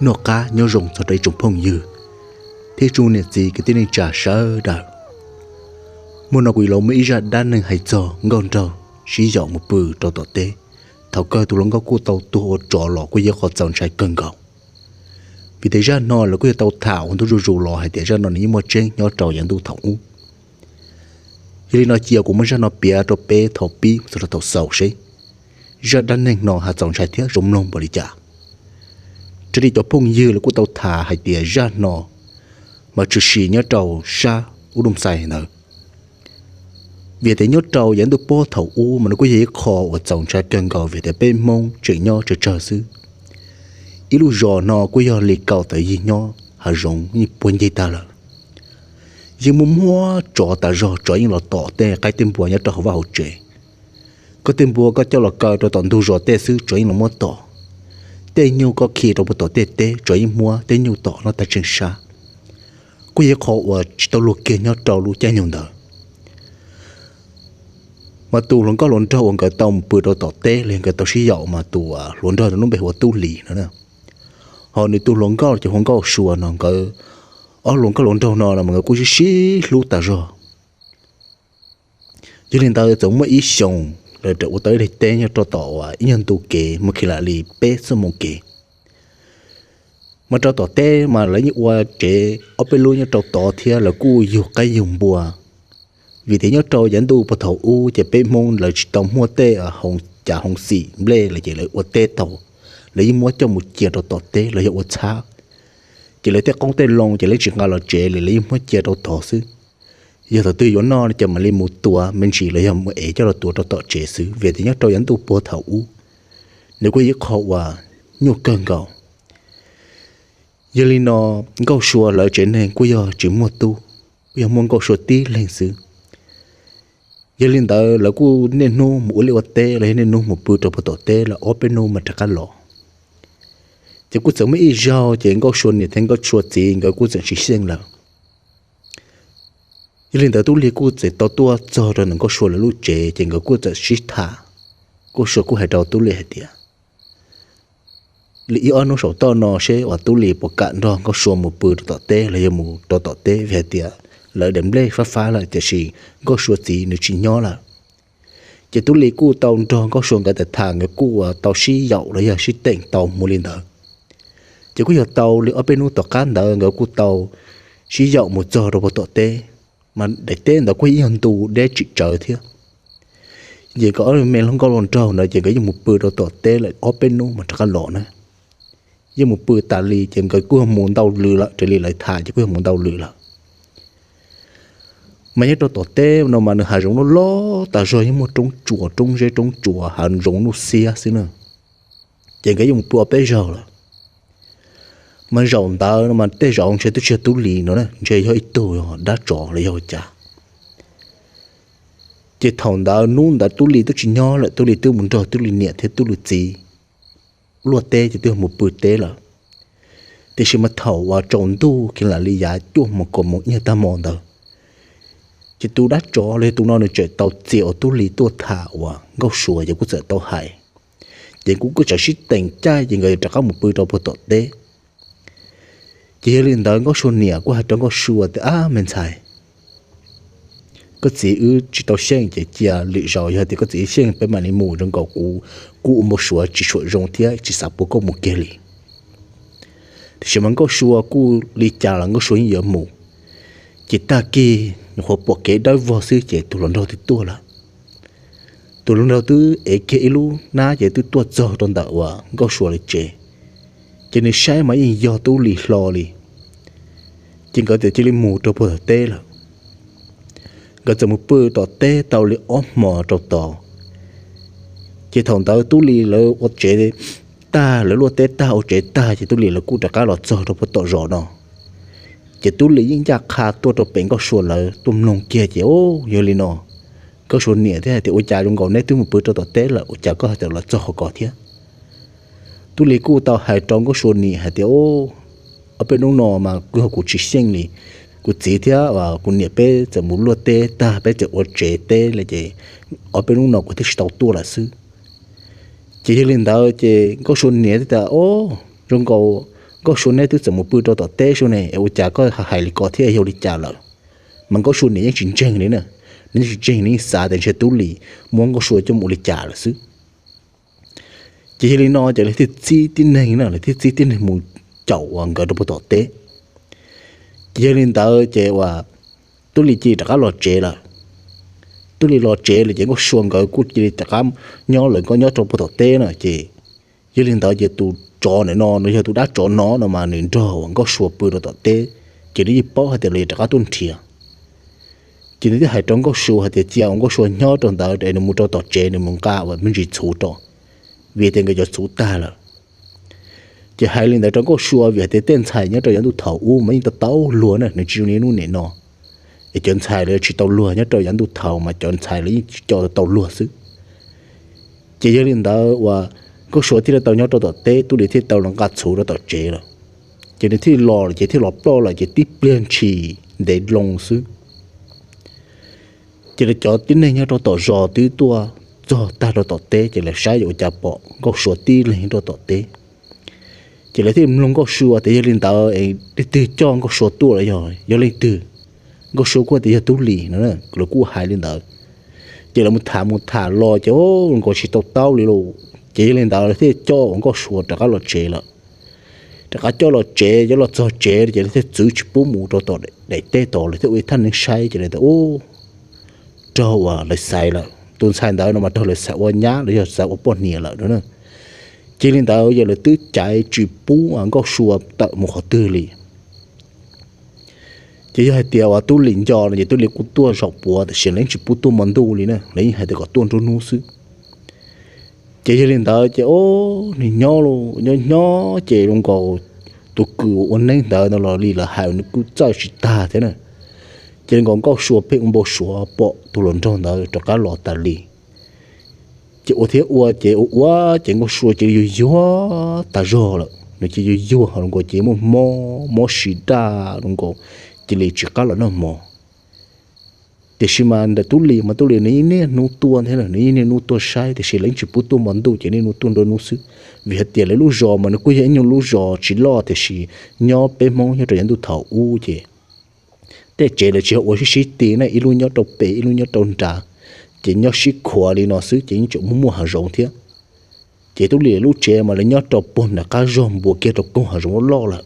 Noj qab nyob zoo txog rau ib tsoom phooj ywg thiab tsoom niam txiv kwv tij neej tsa sawv daws. Muaj no kuv yuav los muaj ib zaj dab neeg hais txog nkauj nraug sib yaum mus pw rau tom teb. Thaum kawg tus hluas nkauj kuj tau tuag ua tsov los kuj yog qhov txaus ntshai kawg nkaus. Vim tias zaj no lawv kuj yog tau tham ua ntu zuj zus los hais tias zaj no nws yeej muaj tseeb nyob rau yav ntuj thaum ub. Yog li no cia kuv muab zaj no piav rau peb thaum pib mus txog rau thaum xaus seb zaj dab neeg no ho txaus ntshai thiab zoo mloog npaum li cas. Raws li cov phooj ywg lawv kuj tau tham hais tias zaj no mas tshwm sim nyob rau sab ub Dooj Xais ntawd. Vim tias nyob rau yav ntuj pob thaum ub mas nws kuj yog ib qho uas txaus ntshai kawg nkaus vim tias peb Hmoob tseem nyob tsawg tsawg xwb. Ib lub zos no kuj yog li kaum tawm yig nyob, hav zoov yeej puag ncig tag lawm. Yeej muaj muaj tsov tas zog, tsov yeej los tom tej qaib tej npua nyob rau hauv vaj hauv tsev. Koj tej npua koj coj los kaw rau tom ntug zos tej xwb tsov yeej los muab tom. Tej nyuj koj khi rau puag tom tej teb tsov yeej muab tej nyuj tom noj tag tseeb sab. Kuj yog qhov uas tsis tau luag kiag nyob rau lub caij nyoog ntawd. Mas tus hluas nkauj hluas nraug uas nkawd tau mus pw rau tom teb los nkawd tau sib yaum mas tus hluas nraug ntawd lub npe hu ua Tub Lis no. Ho nws tus hluas nkauj ces hu ua Nkauj Sua no. Nkawd ob hluas nkauj hluas nraug no mas nkawd kuj sib sib hlub tas zog. Yog li ntawd txawm muaj ib xyoos lawv ua tau ib daim teb nyob rau tom ib nyuag ntu kev mus khi lam li peb xuab moos kev. Mas rau tom teb mas lawv yeej ua tsev ob peb lub nyob rau tod thiab lawv kuj yug qaib yug npua. Vim tias nyob rau yav ntuj puag thaum ub ces peb Hmoob lawv tsis tau muaj tej cav hoov xim nplej lawm ces lawv ua teb tau, lawv yeej muab coj mus cia rau tom teb los yog ua txhab. Ces lawv tej qoob tej loo ces lawv tsis nqa los tsev li, lawv yeej muab cia rau tod xwb. Yog thaum twg yuav noj ces mam li mus tua me ntsis los yog mus ev coj los tua rau tom tsev xwb vim tias nyob rau yav ntuj puag thaum ub nws kuj yog ib qho uas nyuaj kawg nkaus. Yog li no Nkauj Sua lawv tsev neeg kuj yog tsis muaj tub, kuj yog muaj Nkauj Sua tib leeg xwb. Yog li ntawd lawv kuj niaj hnub mus ua liaj ua teb los yog niaj hnub mus pw rau puag tom teb los ob peb hnub mas rov qab los. Ces kuj txawm muaj ib zaug ces Nkauj Sua niam thiab Nkauj Sua txiv nkawd kuj txawm tsis xyeej lawm. Yog li ntawd Tub Lis kuj txawm tau tuaj txog rau ntawm Nkauj Sua lawv lub tsev ces nkawd kuj txawm sib tham. Nkauj Sua kuj hais rau Tub Lis hais tias li ib ob hnub saum toj no seb uas Tub Lis puas kam nrog Nkauj Sua mus pw rau tom teb los yog mus rau tom teb vim hais tias lawv daim nplej fab fab lawm tiam sis Nkauj Sua txiv nws tsis nyob lawm. Ces Tub Lis kuj tau nrog Nkauj Sua nkawd tham tham nkawd kuj uas tau sib yaum los yog sib teem tau mus li ntawd. Ces kuj yog tau li ob peb hnub tom qab ntawd nkawd kuj tau sib yaum mus txog rau puag tom teb, mas daim teb ntawd kuj ib yog ntu deb tsis tsawv thiab. Ces nkawd ob me hluas nkauj hluas nraug ntawd ces nkawd yeej mus pw rau tom teb lawm ob peb hnub mas rov qab los na. Yeej mus pw tas li ces nkawd kuj yog mus ntau lwm lawm, raws li lawv tham ces kuj yog mus ntau lwm lawm. Mas nyob rau tom teb no mas nws hav zoov loj loj tas zog, yeej muaj roob tsuas roob zeb roob tsuas hav zoov nuj xiab xwb na. Ces nkawd yeej mus pw ob peb zaug lawm. Mas zaum ntawd no mas tej zaum ntshe twb tsis yog Tub Lis no na, ntshe yog ib tug dab tsov los yog ua cas. Ces thaum ntawd hnub ntawd Tub Lis twb tsis nyob lawm, Tub Lis twb mus nrog Tub Lis niam thiab Tub Lis txiv luaj teb ces twb mus pw teb lawm. Tiam sis mas thaum uas tsaus ntuj kiag lam li yav cuaj moos kaum moos ib nyuag tag hmo ntawd, ces tus dab tsov los yog tus no nws tseem tau txia uas Tub Lis tuaj tham uas Nkauj Sua ces kuj txawm tau hais. Ces kuj kuj txawm sib teem caij ces nkawd rov qab mus pw rau puag tom teb. Ces yog li ntawd Nkauj Sua niam kuj hais rau Nkauj Sua tias, Ab me ntxhais, koj txiv wb tsis tau xyeej ces cia lwm zaus yog tias koj txiv xyeej peb mam li mus, zoo nkaus kuv kuj ua npau suav tsis tshua zoo thiab tsis xav pub koj mus kiag li. Tiam sis mas Nkauj Sua kuj li cas los Nkauj Sua yeej yuav mus. Ces tag kis nyuam qhuav pom kev dawb vog xwb ces tus hluas nraug twb tuaj lawm. Tus hluas nraug twb ev kiag ib lub hnab ces twb tuaj txog rau ntawm uas Nkauj Sua lawv tsev. Ces nws saib mas yeej yog Tub Lis hlo li. Ces nkawd txawm cia li mus rau puag tom teb lawm. Nkawd txawm mus pw tom teb tau li ob hmo rau tod. Ces thaum ntawd Tub Lis lawv ua tsev tag, lawv luaj teb tag ua tsev tag ces Tub Lis lawv kuj rov qab los txog rau puag tom zos no. Ces Tub Lis yeej ncaj qha tuaj rau pem Nkauj Sua lawv tuaj mloog kiag ces, Au, yog li no. Nkauj Sua niam thiaj hais tias, Ua cas zoo nkaus neb twb mus pw rau tom teb lawm ua cas koj hais tias los txog hauv ko thiab? Tub Lis kuj tau hais rau Nkauj Sua niam hais tias, Au, ob peb hnub no mas kuv yog kuv tsis xyeej li. Kuv txiv thiab kuv niam peb txawm mus luaj teb tag peb txawm ua tsev teb lawm ces ob peb hnub no kuv thiaj tsis tau tuaj lawm xwb. Ces yog li ntawd ces Nkauj Sua niam thiaj tias, Au, zoo nkaus Nkauj Sua neb twb txawm mus pw rau tom teb sub ne, es ua cas koj hais li ko thiab, yog ua li cas lawm? Mas Nkauj Sua nws yeej tsis ntseeg li na, nws yeej tsis ntseeg, nws yeej xav tias ntshe Tub Lis muab Nkauj Sua coj mus ua li cas lawm xwb. Ces yog li no ces lawv thiaj txib tib neeg na, lawv thiaj txib tib neeg mus caum uas nkawd rau puag tom teb. Ces yog li ntawd ces uas Tub Lis cia li rov qab los tsev lawm. Tub Lis los tsev lawm ces Nkauj Sua nkawd kuj cia li rov qab nyob lawv nkauj nyob rau puag tom teb na. Ces yog li ntawd ces tus tsov ntawm no no yog tus dab tsov no no mas nws nrog uas Nkauj Sua pw rau tom teb, ces nws yeej paub hais tias lawv yuav rov qab tuaj nrhiav. Ces nws thiaj hais rau Nkauj Sua hais tias cia uas Nkauj Sua nyob rau ntawd es nws mus rau tom tsev nws mus nqa uas me ntsis txhuv rau, vim tias nkawd cov txhuv tag lawm. Ces hais li ntawd rau Nkauj Sua vim hais tias tej ntxhais nyob rau yav ntuj thaum ub mas yeej tau tau luag na, nws tsis zoo li lub niam no. Es cov ntxhais lawv tsis tau luag nyob rau yav ntuj thaum mas cov ntxhais lawv yeej tsis co tau luag xwb. Ces yog li ntawd uas Nkauj Sua thiaj li tau nyob rau tom teb, Tub Lis thiaj tau los nqa txhuv rau tom tsev lawm. Ces nws thiaj los lawm ces thiaj los ploj lawm ces tib pliag ntshis ntev loo xwb. Ces lawv cov tib neeg nyob rau tom zos twb tuaj txog tag rau tom teb ces lawv saib yuav ua cas pom Nkauj Sua tib leeg rau tom teb. Ces lawv thiaj mloog Nkauj Sua tias yog li ntawd es leej twg coj Nkauj Sua tuaj los yog, yog leej twg? Nkauj Sua kuj tias yog Tub Lis no, lawv kuj hais li ntawd. Ces lawv mus tham mus tham los ces nkaus tsis tau taub li lauj. Ces yog li ntawd lawv thiaj coj uas Nkauj Sua rov qab los tsev lawm. Rov qab coj los tsev, coj los txog tsev ces lawv thiaj txwv tsis pub mus rau tom daim teb tod, lawv thiaj ua ib thaj neeb saib ces lawv tias u raug uas lawv xaiv lawm, tus ntxhais ntawd no mas raug lawv xaiv ua nyab los yog xaiv ua poj niam lawm no na. Ces li ntawd yog lawv twb caiv tsis pub Nkauj Sua tawm mus qhov twg li. Ces yog hais tias uas Tub Lis nco no ces Tub Lis kuj tuaj zaum puav tiam sis lawv yeej tsis pub tuaj hmo ntuj li na, lawv yeej hais tias kom tuaj nruab hnub xwb. Ces yog li ntawd ces o, nws nyob nyob nyob ces zoo nkaus tus kws uas ua neeb ntawd no los li lawv hais nws kuj txawj tsis tag thiab na. Ces li nkaus Nkauj Sua pheej ua npau suav pom tus hluas nraug ntawd rov qab los tas li. Ces ua thiab ua ces ua ua ces Nkauj Sua cia li yuag yuag tas zog lawm, nws cia li yuag yuag ho zoo nkaus cia li muaj mob mob si daj zoo nkaus cia li tsis qab los noj hmo. Tiam sis mas ntawm Tub Lis mas Tub Lis nws yeej niaj hnub tuaj thiab, nws yeej niaj hnub tuaj saib tiam sis lawv yeej tsis pub tuaj hmo ntuj ces niaj hnub tuaj nruab hnub xwb. Vim hais tias lawv lub zos mas nws kuj yog ib nyuag lub zos tsis loj tiam sis nyob peb Hmoob nyob rau yav ntuj thaum ub ces tej tsev lawv tsis yog ua sib sib ti na, ib lub nyob rau pem ib lub nyob rau nrad, ces nyob sib khuav li no xwb ces yeej tseem muaj muaj hav zoov thiab. Ces Tub Lis lub tsev mas lawv nyob rau puag nram qab zog npuas kiag rau koog hav zoov loj loj lawm.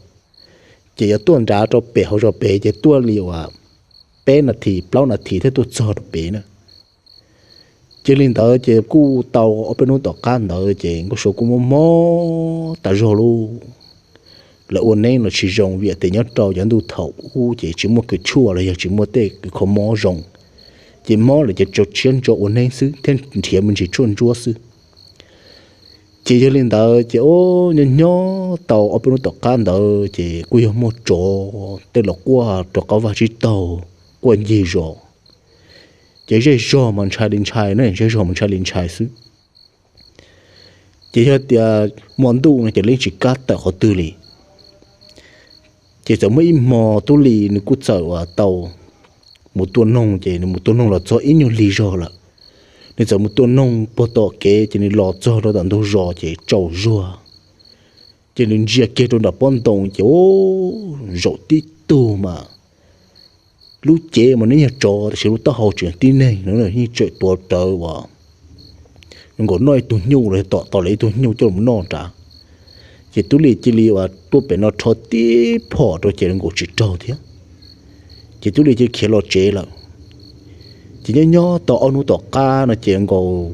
Ces yuav tuaj nrad rau pem hauv zos pem ces tuaj li uas peb nas this plaub nas this thiaj tuaj txog rau pem na. Ces li ntawd ces kuj tau ob peb hnub tom qab ntawd ces Nkauj Sua kuj mob mob tas zog lauj. Lawv ua neeb los tsis zoo vim tias nyob rau yav ntuj thaum ub ces tsis muaj kws tshuaj los yog tsis muaj tej kws kho mob zoo, ces mob lawm ces tsuas tshiab ntso ua neeb xwb thiab nrhiav me ntsis tshuaj ntsuab xwb. Ces yog li ntawd ces o, nyob nyob tau ob peb hnub tom qab ntawd ces kuj yog muaj tsov tej los quaj rov qab vaj tsib taug, quaj ncig zos. Ces zej zog mas ntshai li ntshai na, zej zog mas ntshai li ntshai xwb. Ces yog tias hmo ntuj no ces lawv yeej tsis kam tawm qhov twg li. Ces txawm muaj ib hmo Tub Lis nws kuj txawm uas tau mus tua noog, ces nws mus tua noog los txog ib nyuag lig zog lawm. Nws txawm mus tua noog puag tom kev ces nws los txog rau tom ntug zos ces tsaus zuag. Ces nws ntsia kiag rau nram pob ntoo ces zaum tib tug mas lub cev mas nws yog tsov tiam sis lub taub hau tseem tib neeg no, yeej tseem tuav rawv uas zoo nkaus noj ib tug nyuj los tom tom lawv ib tug nyuj coj los noj nrad. Ces Tub Lis cia li uas tuaj pem no rho tib phom rau ces zoo nkaus tsis raug thiab. Ces Tub Lis cia li khiav los tsev lawm. Ces nyob nyob tau ob hnub tom qab no ces nkaus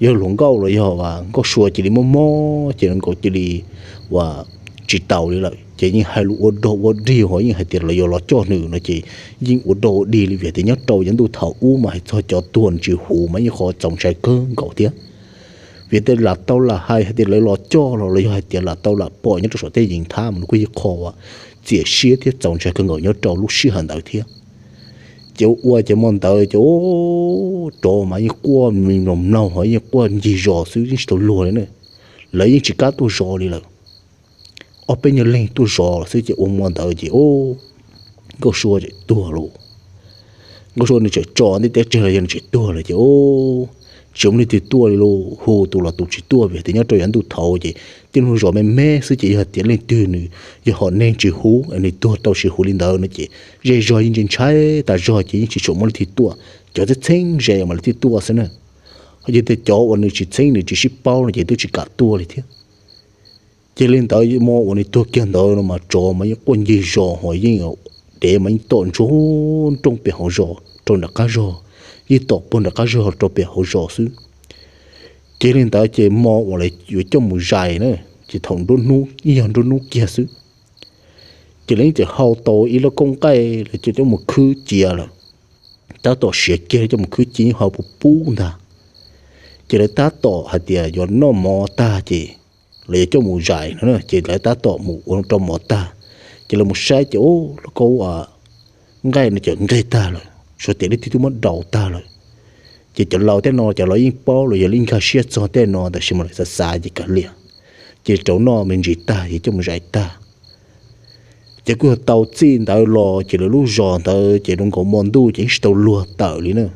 yog hluas nkauj los yog uas Nkauj Sua cia li mob mob ces nkaus cia li uas tsis taus li lawm ces yeej hais lus ua dog ua dig ho yeej hais tias lawv yuav los coj nws no ces yeej ua dog ua dig li vim tias nyob rau yav ntuj thaum ub mas hais txog cov tuag tsis huv mas yeej qhov txaus ntshai kawg nkaus thiab. Vim tias lam tau lam hais hais tias lawv los coj los los yog hais tias lam tau lam pom nyob rau saum tej yees thab mas nws kuj yog qhov uas txiam siab thiab txaus ntshai kawg nkaus nyob rau lub sij hawm ntawd thiab. Ces ua ua ces hmo ntawd ces rov mas yeej quaj mloog mloog ho yeej quaj ncig zos xwb yeej tsis tau luag li na. Lawv yeej tsis kam tuaj zov li lawm. Ob peb nyuag leeg tuaj zov xwb ces ua hmo ntawd ces Nkauj Sua tseem tuag lauj. Nkauj Sua nws tseem tso ntiaj teb tseg los yog nws tseem tuag lawm ces tsis muaj leej twg tuaj li lauj, hu tus los tus tsis tuaj vim tias nyob rau yav ntuj thaud ces tej lub zos me me xwb ces yog tias leej twg nws yog hom neeg tsis huv nws tuag tau tsis huv li ntawd no ces zej zog yeej ntshai ntshai tas zog ces yeej tsis tshua muaj leej twg tuaj, cov txheeb txheeb ze mas leej twg tuaj xwb na. Ho yog tias cov uas nws tsis txheeb nws tsis sib paub no ces twb tsis kam tuaj li thiab. Ces li ntawd hmo uas nws tuag kiag ntawd no mas tsov mas yeej quaj ncig zos ho yeej, dev mas yeej tom ntsuag nrooj pem hauv zos rau nram qab zog, yeej tom puag nram qab zog rau pem hauv zos xwb. Ces li ntawd ces hmo uas lawv yuav coj mus zais na, ces thaum nruab hnub, ib yog nruab hnub kiag xwb, ces lawv yeej txawm hau tau ib lub koob nqaij lawv coj coj mus khwb cia lawm. Tab tom siav kiag lawv coj mus khwb cia yeej hau pub pub ntag. Ces lawv tab tom hais tias yuav noj mov tag ces lawv yuav coj mus zais no ces lawv tab tom mus ua rau mov tag, ces lawv mus saib ces ub, lub koob nqaij no ces nqeg tag lawm, suav tias leej twg twb muab daus tag lawm. Ces cov laus tej no cov laus yeej paub los yog yeej nkag siab txog tej no tab sis mas lawv xav xav ces kav liam, ces rau noj me ntsis tag ces coj mus zais tag. Ces kuj yog tau txij ntawd los ces lawv lub zos ntawd ces zoo nkaus hmo ntuj ces yeej tsis tau luag tawm li na.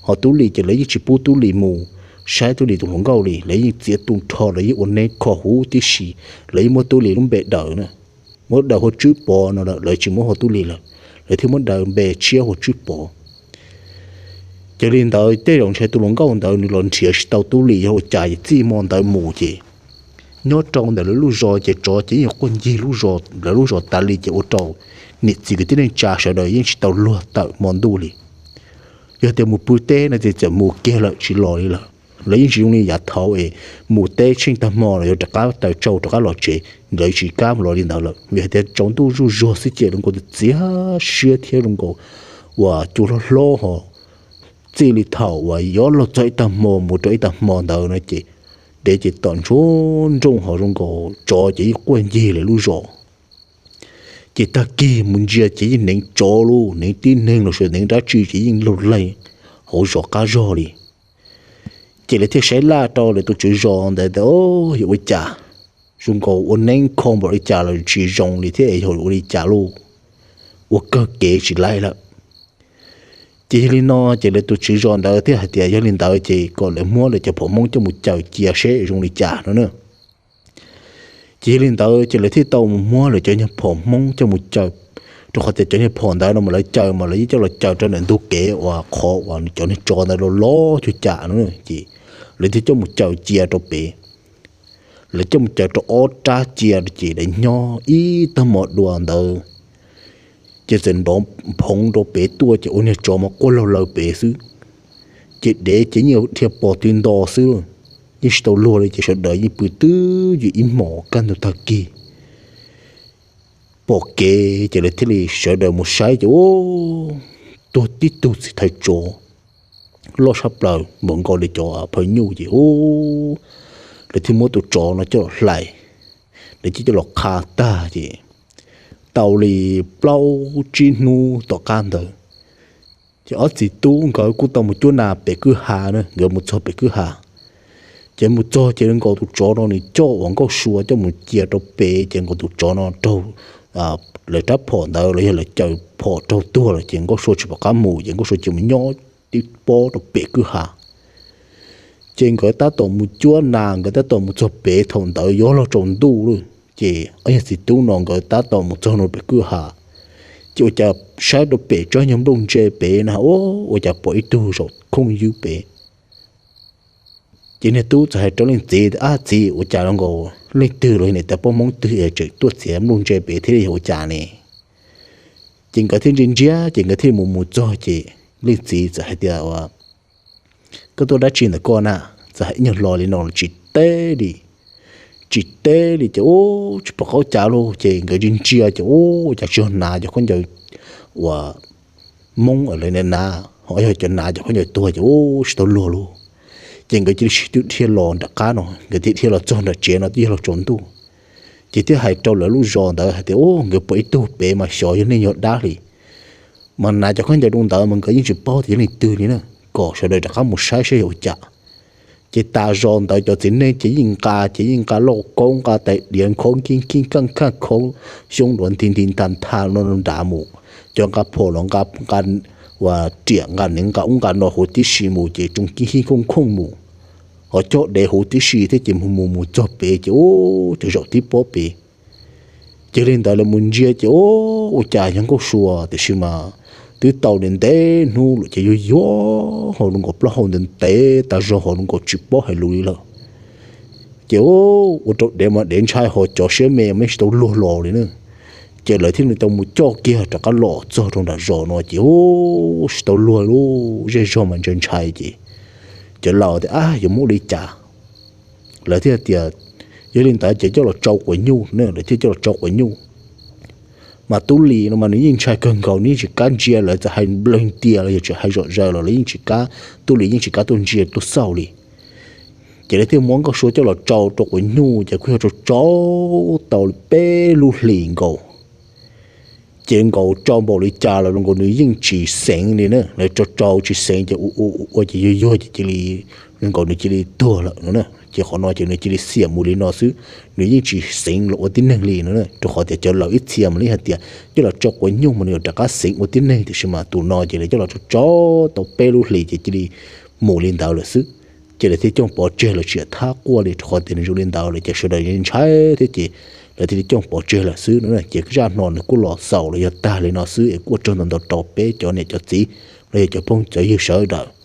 Ho Tub Lis ces lawv yeej tsis pub Tub Lis mus saib Tub Lis tus hluas nkauj li, lawv yeej txiav tu nrho, lawv yeej ua neeb kho huv tib si, lawv yeej muab Tub Lis lub npe daws na, muab daws hu ua Tswb Pov no lawm, lawv tsis muab hu ua Tub Lis lawm, lawv thiaj muab daws npe tshiab hu ua Tswb Pov. Ces li ntawd tej zaum ntshe tus hluas nkauj ntawd nws los nrhiav tsis tau Tub Lis yog ua cas es txij hmo ntawd mus ces nyob rau ntawm lawv lub zos ces tsov ces yeej quaj ncig lub zos, lawv lub zos tas li ces ua rau niam txiv kwv tij neej tsa sawv daws yeej tsis tau luag tawm hmo ntuj li. Yog tias mus pw teb no ces txawm mus kiag lawm tsis los li lawm. Lawv yeej tsis zoo li yav thaud es mus teb tsheej tag hmo los yuav rov qab taws tsau rov qab los tsev, lawv tsis kam los li ntawd lawm vim hais tias tsaus ntuj zuj zus xwb ces zoo nkaus txiav siab thiab zoo nkaus uas cua hlob hlob ho. Txij li thaum uas yuav los txog ib tag hmo mus rau ib tag hmo ntawd no ces dev ces tom ntsuag nrooj ho zoo nkaus tsov ces yeej quaj ncig lawv lub zos. Ces tag kis mus ntsia ces yeej hneev tsov lauj, hneev tib neeg los sis hneev dab tsi ces yeej laug laig hauv zos qab zog li. Ces lawv thiaj saib laj rau lawv tus tswv zos ntawd tias, Yog ua cas zoo nkaus ua neeb kho npaum li cas los tsis zoo li thiab yog ua li cas lauj, ua kawg kev tsis laij lawm. Ces yog li no ces lawv tus tswv zos ntawd thiaj hais tias yog li ntawd ces kom lawv muab lawv cov phom Hmoob coj mus caws cia seb zoo li cas no na. Ces yog li ntawd ces lawv thiaj tau mus muab lawv cov nyuag phom Hmoob coj mus caws, rau qhov tias cov nyuag phom ntawd no mas lawv caws mas lawv yeej coj los caws rau ntawm ntug kev uas qhov uas cov niag tsov ntawd los los cuag cas no ces lawv thiaj coj mus caws cia rau pem. Lawv coj mus caws rau ob rab cia ces lawv nyob ib tag hmo dua ntawd ces txawm nrov phoov rau pem tuaj ces ua niag tsov mas quaj laug laws pem xwb. Ces dev ces yeej dhia pos tw nto xwb, yeej tsis tau luag li ces sawv daws yeej pw twj ywm ib hmos kaj ntug tag kis. Pom kev ces lawv thiaj li sawv daws mus saib ces ub, tuag tib tug txiv thais tsov loj sab plaws npaum nkaus li cov phaj nyuj ces ub, lawv thiaj muab tus tsov no coj los hlais. Lawv thiaj coj los qha tag ces tau li plaub tsib hnub tom qab ntawd ces ob txiv tub nkawd kuj tau mus cuab nas pem kwj ha na, nkawd mus txog pem kwj ha. Ces mus txog ces nkaus tus tsov no nws coj uas nkauj sua coj mus cia rau pem ces nkaus tus tsov no raug lawv rab phom ntawd los yog lawv caws phom raug tuag lawm ces nkauj sua tsis pom qab mus ces nkauj sua cia mus nyob tib pob rau pem kwj ha. Ces nkawd tab tom mus cuab nas, nkawd tab tom mus txog pem thaum ntawd yuav luag tsaus ntuj lawm ces ob yog txiv tub no nkawd tab tom mus txog no pem kwj ha. Ces ua cas saib rau pem tsob nyuag nplooj ntse pem na, ua cas pom ib tug zaum khooj ywb pem. Ces niag tub txawm hais rau leej txiv tias, Ab txiv, ua cas los nkaus leej twg los niam tais poj Hmoob twg es tseem tuaj txiav nplooj ntse pem thiab yog ua cas ne? Ces nkawd thiaj ntsia ntsia ces nkawd thiaj mus mus txog ces leej txiv txawm hais tias, Koj tuaj dab tsi ntawm koj na? Txawm hais ib nyuag lo li no los tsis teb li, tsis teb li ces ub tsis pom qab ua cas lauj. Ces nkawd ntsia ntsia ces ub ua cas tsis yog nas cov khaub ncaws uas Hmoob lawv na, ho yog cov nas cov khaub ncaws tuag ces ub tsis tau luag lauj. Ces nkawd cia li sib tw dhia los nram qab no, nkawd thiaj dhia los txog nram tsev no twb yog los tsaus ntuj. Ces thiaj hais rau lawv lub zos ntawd hais tias, Ub, nkawd pom ib tug pem mas xyov yog neeg yog dab li, mas nas cov khaub ncaws rau ntawd mas nkawd yeej tsis paub tias yog leej twg li na, kom sawv daws rov qab mus saib saib yog ua cas. Ces tas zos ntawd cov txiv neej ces yeej nqa, ces yeej nqa lauj kaub nqa tais diav nkhaub nkij nkij kaj kaj khaub xyoob nruav nti nti ntha ntha no nrad mus, cov nqa phom los nqa, nqa ua riam nqa neev nqa ub nqa no huv tib si mus ces tsoo kib hib khooj khooj mus, ho cog dev huv tib si thiab ces mus mus mus txog pem ces ub, cov zaum tib pob pem. Ces li ntawd lawv mus ntsia ces ub, ua cas yog Nkauj Sua tiam sis mas twb tau ntev hnub lawm ces yuag yuag hauv nkaus plaub hau ntev ntev tas zog hauv nkaus tsis paub hais lus li lawm. Ces ub, ua rau dev mas dev ntshai ho cov siab me mas tsis tau luag los li na. Ces lawv thiaj li tau mus coj kiag rov qab los txog rau nram zos no ces ub, tsis tau luag li, zej zog mas ntshai ntshai ces cov laus tias ab yuav muab ua li cas. Lawv thiaj tias yog li ntawd ces coj los tsau quav nyuj na, lawv thiaj coj los tsau quav nyuj. Mas Tub Lis no mas nws yeej ntshai kawg nkaus, nws yeej tsis kam ntsia, lawv txawm hais nplawg tias los yog tsis hais zom zaws los lawv yeej tsis kam, Tub Lis yeej tsis kam tuaj ntsia tuaj xauj li. Ces lawv thiaj muab Nkauj Sua coj los tsau rau quav nyuj ces kuj yog tsau tsau tau li peb lub hlis nkaus. Ces nkaus tsau npaum li cas los nkaus nws yeej tsis xeev li na, lawv tsau tsau tsis xeev ces ua ua ua ces yuag yuag ces cia li, nkaus nws cia li tuag lawm no na. Ces qhov no ces nws cia li xiam mus li no xwb, nws yeej tsis xeev los ua tib neeg li no na, rau qhov tias cov laus ib txhia mas lawv hais tias coj los tsau quav nyuj mas nws yuav rov qab xeev ua tib neeg, tiam sis mas tus no ces lawv coj los tsau tsau tau peb lub hlis ces cia li mus li ntawd lawm xwb. Ces lawv thiaj coj pov tseg lawv tsis thab quaj li rau qhov tias nws zoo li ntawd lawm ces sawv daws ntshai thiab ces lawv thiaj li coj pov tseg lawm xwb no. Ces zaj no nws kuj los xaus los yog tag li no xwb es kuj ua tsaug ntau ntau rau peb cov niam cov txiv los yog cov phooj cov ywg sawv daws.